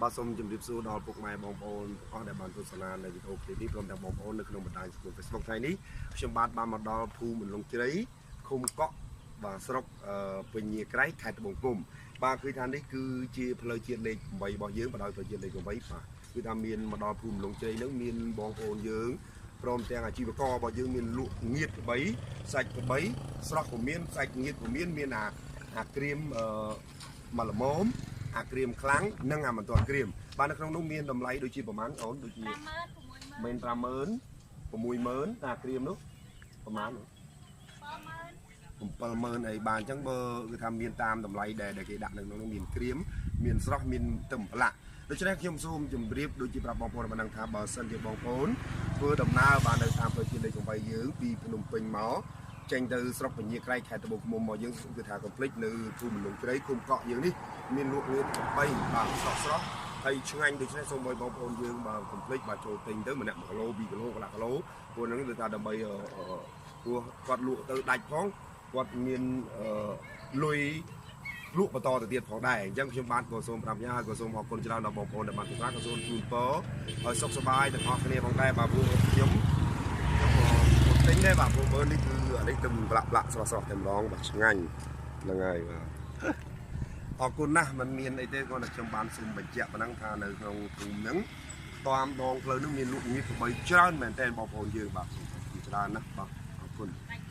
បាទសូមជម្រាបសួរដល់ពុកម៉ែបងប្អូនទាំងអស់ដែលបានទស្សនានៅវីដេអូឃ្លីបនេះព្រមទាំងបងប្អូននៅក្នុងបណ្ដាញសង្គម Facebook ថ្ងៃនេះខ្ញុំបាទបានមកដល់ភូមិលងជ្រៃឃុំកក់បាទស្រុកពញាក្រៃខេត្តត្បូងឃ្មុំបាទគឺថានេះគឺជាផ្លូវជាតិលេខ8របស់យើងបដោយផ្លូវជាតិលេខ8បាទគឺថាមានមកដល់ភូមិលងជ្រៃនឹងមានបងប្អូនយើងព្រមទាំងអាជីវកររបស់យើងមានលក់ងៀតក្បីសាច់ក្បីស្រស់ក៏មានសាច់ងៀតក៏មានមានអាក្រៀមអឺមកល្មមអាក្រៀមខ្លាំងនិងអាមិនទាន់ក្រៀមបាទនៅក្នុងនោះមានតម្លៃដូចជាប្រហែលអូនដូចជា 50000 មែន50000 60000អាក្រៀមនោះប្រហែល70000អីបាទអញ្ចឹងបើគឺថាមានតាមតម្លៃដែលគេដាក់នៅក្នុងនោះមានក្រៀមមានស្រស់មានទឹមប្រឡាក់ដូច្នេះខ្ញុំសូមជម្រាបដូចជាប្រាប់បងប្អូនបានដឹងថាបើសិនជាបងប្អូនធ្វើដំណើរបាននៅតាមផ្លូវជាតិលេខ8យើងពីភ្នំពេញមកចេញទៅស្រុកពញាក្រៃខេត្តត្បូងឃ្មុំមកយើងគឺថាកុំភ្លេចនៅភូមិលងជ្រៃឃុំកក់យើងនេះមានលក់ងៀត8បាទស្រស់ស្រស់ហើយឆ្ងាញ់ដូច្នេះសូមឲ្យបងប្អូនយើងបើកុំភ្លេចបាទចូលទិញទៅម្នាក់1គីឡូ2គីឡូកន្លះគីឡូព្រោះហ្នឹងគឺថាដើម្បីព្រោះគាត់លក់ទៅដាច់ផងគាត់មានលុយលក់បន្តទៅទៀតផងដែរអញ្ចឹងខ្ញុំបាទក៏សូមប្រាប់ញ៉ាហើយក៏សូមអរគុណច្រើនដល់បងប្អូនដែលបានទស្សនាក៏សូមជូនពរឲ្យសុខសប្បាយទាំងអស់គ្នាផងដែរបាទព្រោះខ្ញុំក៏ទិញដែរបាទព្រោះមើលនេះគឺអានេះទៅប្រឡាក់ប្រឡាក់ស្រស់ស្រស់តែម្ដងបាទឆ្ងាញ់ហ្នឹងហើយបាទអរគុណណាស់มันមានអីទេគាត់តែខ្ញុំបានសូមបញ្ជាក់ប៉ុណ្ណឹងថានៅក្នុងភូមិហ្នឹងតាមដងផ្លូវហ្នឹងមានលក់ងៀតក្បីច្រើនមែនតើបងប្អូនយើងបាទសូមអរគុណច្រើនណាស់បាទអរគុណ។